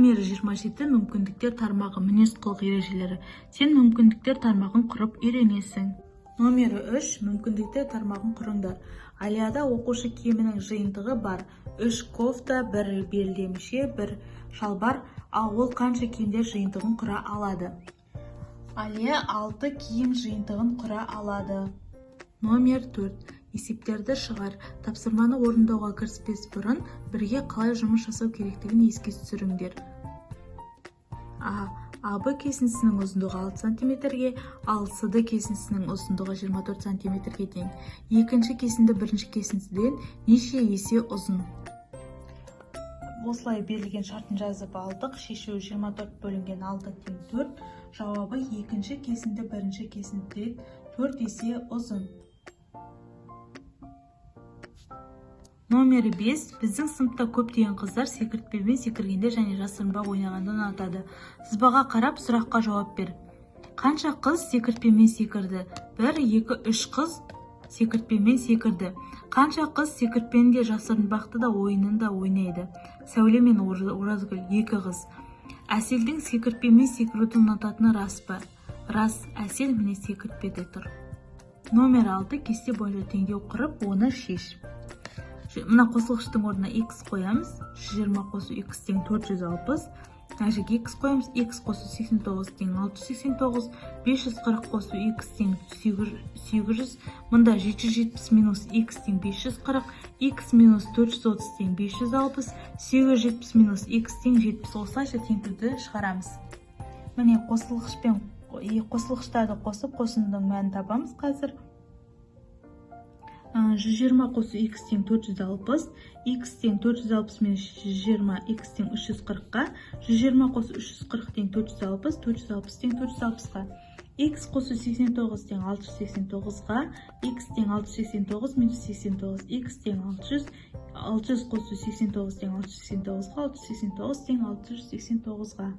Номері 27. Мүмкіндіктер тармағы, мінез-құлық ережелері. Сен мүмкіндіктер тармағын құрып үйренесің. Номері 3. Мүмкіндіктер тармағын құрыңдар. Алияда оқушы киімінің жиынтығы бар. 3 кофта, 1 белдемше, 1 шалбар. Ал ол қанша киімдер жиынтығын құра алады? Алия 6 киім жиынтығын құра алады. Номер 4. Есептерді шығар. Тапсырманы орындауға кіріспес бұрын бірге қалай жұмыс жасау керектігін еске түсіріңдер. А. АБ кесіндісінің ұзындығы 6 сантиметрге, ал СД кесіндісінің ұзындығы 24 сантиметрге тең. Екінші кесінді бірінші кесіндіден неше есе ұзын? Осылай берілген шартын жазып алдық. Шешуі 24 бөлінген 6 тең 4. Жауабы: екінші кесінді бірінші кесіндіден 4 есе ұзын. Номері 5. Біздің сыныпта көптеген қыздар секіртпемен секіргенде және жасырынбақ ойнағанды ұнатады. Сызбаға қарап, сұраққа жауап бер. Қанша қыз секіртпемен секірді? 1, 2, 3 қыз секіртпемен секірді. Қанша қыз секіртпені де, жасырынбақты да, ойынын да ойнайды? Сәуле мен Оразгүл, 2 қыз. Әселдің секіртпемен секіруді ұнататыны рас па? Рас, Әсел міне секіртпеде тұр. Номер 6. Кесте бойынша теңдеу құрып, оны шеш. Мына қосылғыштың орнына x қоямыз. 120 қосу x тең 460. Мына жерге x қоямыз. X қосу 89 тең 689. 540 қосу x тең 800. Мында 770 минус x тең 540. X минус 430 тең 560. 870 минус x тең 70. Осылайша теңдеуді шығарамыз. Міне, қосылғышпен қосылғыштарды қосып, қосындының мәнін табамыз қазір. 120 қосу x тең 460, x тең 460 минус 120, x тең 340-қа, 120 қосу 340 тең 460, 460 тең 460-қа, x қосу 89 тең 689-ға, x тең 689 минус 89, x тең 600, 600 қосу 89 тең 689-ға, 689 тең 689-ға.